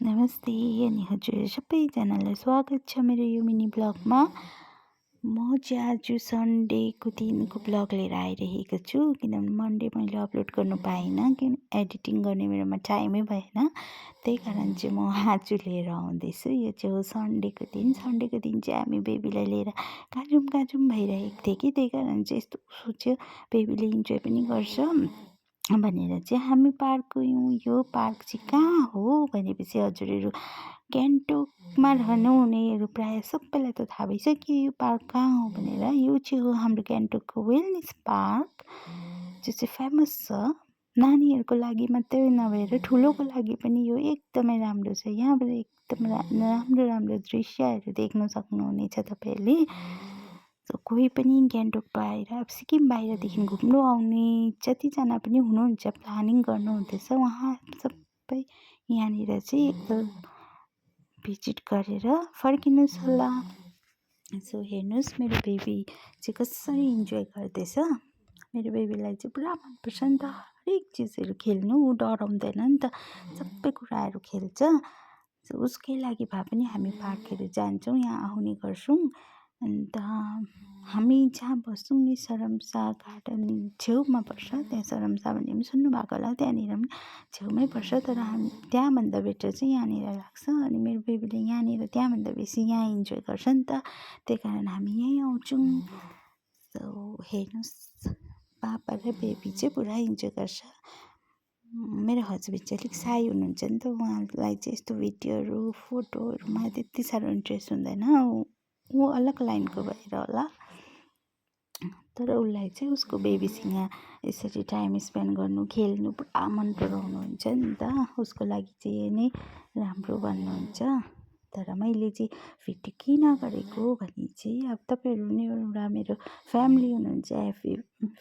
नमस्ते अनि हजुर सबैजनालाई स्वागत छ मेरो यो मिनी ब्लगमा। म चाहिँ आज सन्डेको दिनको ब्लग लिएर आइरहेको छु, किनभने मन्डे मैले अपलोड गर्नु पाइनँ, किन एडिटिङ गर्ने मेरोमा टाइमै भएन। त्यही कारण चाहिँ म आज लिएर आउँदैछु। यो चाहिँ हो सन्डेको दिन। सन्डेको दिन चाहिँ हामी बेबीलाई लिएर काजुम भइरहेको थिएँ कि, त्यही कारण चाहिँ यस्तो सोच्यो बेबीले इन्जोय पनि गर्छ भनेर चाहिँ हामी पार्क गयौँ। यो पार्क चाहिँ कहाँ हो भनेपछि हजुरहरू गान्तोकमा रहनुहुनेहरू प्रायः सबैलाई त थाहा भइसक्यो यो पार्क कहाँ हो भनेर। यो चाहिँ हो हाम्रो गान्तोकको वेलनेस पार्क, जो चाहिँ फेमस छ। नानीहरूको लागि मात्रै नभएर ठुलोको लागि पनि यो एकदमै राम्रो छ। यहाँबाट एकदम राम्रो दृश्यहरू देख्न सक्नुहुनेछ तपाईँहरूले। कोही पनि गान्तोक बाहिर, सिक्किम बाहिरदेखि घुम्नु आउने जतिजना पनि हुनुहुन्छ, प्लानिङ गर्नुहुँदैछ, उहाँ सबै यहाँनिर चाहिँ एकताल भिजिट गरेर फर्किनुहोस् होला। सो हेर्नुहोस् मेरो बेबी चाहिँ कसरी इन्जोय गर्दैछ। मेरो बेबीलाई चाहिँ पुरा मनपर्छ नि त हरेक चिजहरू खेल्नु, ऊ डराउँदैन नि त, सबै कुराहरू खेल्छ। सो उसकै लागि भए पनि हामी पार्कहरू जान्छौँ, यहाँ आउने गर्छौँ। अन्त हामी जहाँ बस्छौँ नि सरमसा गार्डन छेउमा पर्छ, त्यहाँ सरमसा भन्ने पनि सुन्नुभएको होला, त्यहाँनिर पनि छेउमै पर्छ। तर हामी त्यहाँभन्दा बेटर चाहिँ यहाँनिर लाग्छ। अनि मेरो बेबीले यहाँनिर त्यहाँभन्दा बेसी यहाँ इन्जोय गर्छ नि त, त्यही कारण हामी यहीँ आउँछौँ। सो हेर्नुहोस् पापा र बेबी चाहिँ पुरा इन्जोय गर्छ। मेरो हस्बेन्ड चाहिँ अलिक साई हुनुहुन्छ नि त, उहाँलाई चाहिँ यस्तो भिडियोहरू फोटोहरूमा त्यति साह्रो इन्ट्रेस्ट हुँदैन। ऊ अलग लाइनको भएर होला, तर उसलाई चाहिँ उसको बेबीसँग यसरी टाइम स्पेन्ड गर्नु, खेल्नु पुरा मन पराउनुहुन्छ नि त। उसको लागि चाहिँ यही नै राम्रो भन्नुहुन्छ। तर मैले चाहिँ भिडियो किन गरेको भने चाहिँ अब तपाईँहरू नै एउटा मेरो फ्यामिली हुनुहुन्छ,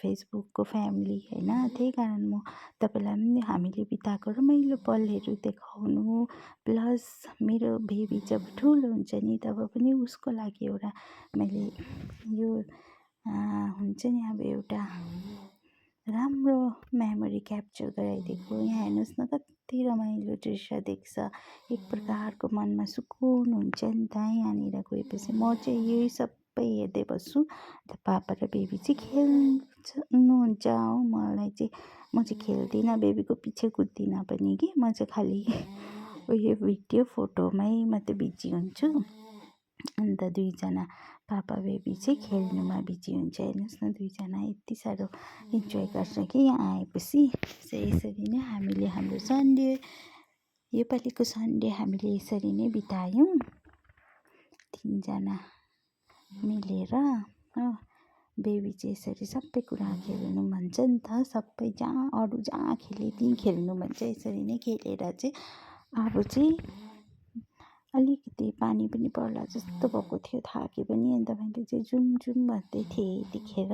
फेसबुकको फ्यामिली होइन। त्यही कारण म तपाईँलाई पनि हामीले बिताएको रमाइलो पलहरू देखाउनु, प्लस मेरो बेबी जब ठुलो हुन्छ नि तब पनि उसको लागि एउटा मैले यो हुन्छ नि अब एउटा राम्रो मेमोरी क्याप्चर गराइदिएको। यहाँ हेर्नुहोस् न कति रमाइलो दृश्य देख्छ, एक प्रकारको मनमा सुकुन हुन्छ नि त यहाँनिर गएपछि। म चाहिँ यही सबै हेर्दै बस्छु, अन्त पापा र बेबी चाहिँ खेल्नुहुन्छ हो। म चाहिँ खेल्दिनँ, बेबीको पछि कुद्दिनँ पनि कि, म चाहिँ खालि उयो भिडियो फोटोमै मात्रै बिजी हुन्छु। अन्त दुईजना पापा बेबी चाहिँ खेल्नुमा बिजी हुन्छ। हेर्नुहोस् न दुईजना यति साह्रो इन्जोय गर्छ कि यहाँ आएपछि। यसरी नै हामीले हाम्रो सन्डे, योपालिको सन्डे हामीले यसरी नै बितायौँ तिनजना मिलेर हो। बेबी चाहिँ यसरी सबै कुरा खेल्नु भन्छ नि त, सबै अरू जहाँ खेले त्यहीँ खेल्नु भन्छ। यसरी नै खेलेर चाहिँ अब चाहिँ अलिकति पानी पनि पर्ला जस्तो भएको थियो, थाके पनि। अन्त मैले चाहिँ जाउँ भन्दै थिएँ यतिखेर।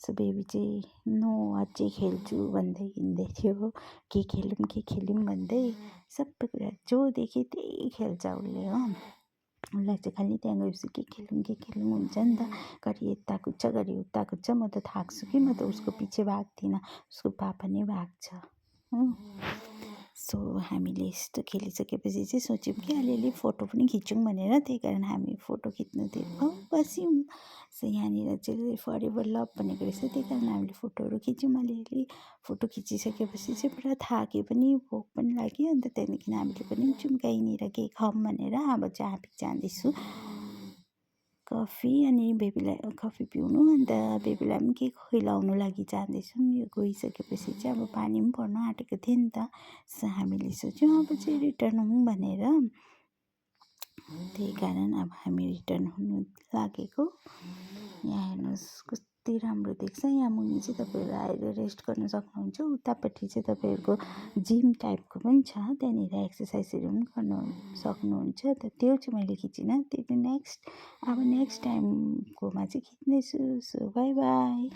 सो बेबी चाहिँ नो अझै खेल्छु भन्दै हिँड्दै थियो, के खेलौँ भन्दै। सबै कुरा जो देख्यो त्यही खेल्छ उसले हो। उसलाई चाहिँ खालि त्यहाँ गएपछि के खेलौँ हुन्छ नि त, घरि यता कुद्छ घरि उता कुद्छ। म त थाक्छु कि, म त उसको पछि भाग्दिनँ, उसको पापा नै भाग्छ हो। सो हामीले यस्तो खेलिसकेपछि चाहिँ सोच्यौँ कि अलिअलि फोटो पनि खिचौँ भनेर, त्यही कारण हामी फोटो खिच्नुतिर बस्यौँ। सो यहाँनिर चाहिँ फरेभर लभ भनेको रहेछ, त्यही कारण हामीले फोटोहरू खिच्यौँ। अलिअलि फोटो खिचिसकेपछि चाहिँ पुरा थाके पनि, भोक पनि लाग्यो। अन्त त्यहाँदेखि हामीले पनि जाउँ कहीँनिर के खाऊँ भनेर अब चाहिँ हामी जाँदैछु कफी, अनि बेबीलाई कफी पिउनु, अन्त बेबीलाई पनि के खुवाउनु लागि जाँदैछौँ। यो गइसकेपछि चाहिँ अब पानी पनि पर्न आँटेको थियो नि त। सो हामीले सोच्यौँ अब चाहिँ रिटर्न हौँ भनेर, त्यही कारण अब हामी रिटर्न हुनु लागेको। यहाँ हेर्नुहोस् कति राम्रो देख्छ। यहाँ मुनि चाहिँ तपाईँहरू आएर रेस्ट गर्न सक्नुहुन्छ। उतापट्टि चाहिँ तपाईँहरूको जिम टाइपको पनि छ, त्यहाँनिर एक्सर्साइजहरू पनि गर्न सक्नुहुन्छ। त्यो चाहिँ मैले खिचिनँ, त्यो नेक्स्ट टाइमकोमा चाहिँ खिच्नेछु। So by by.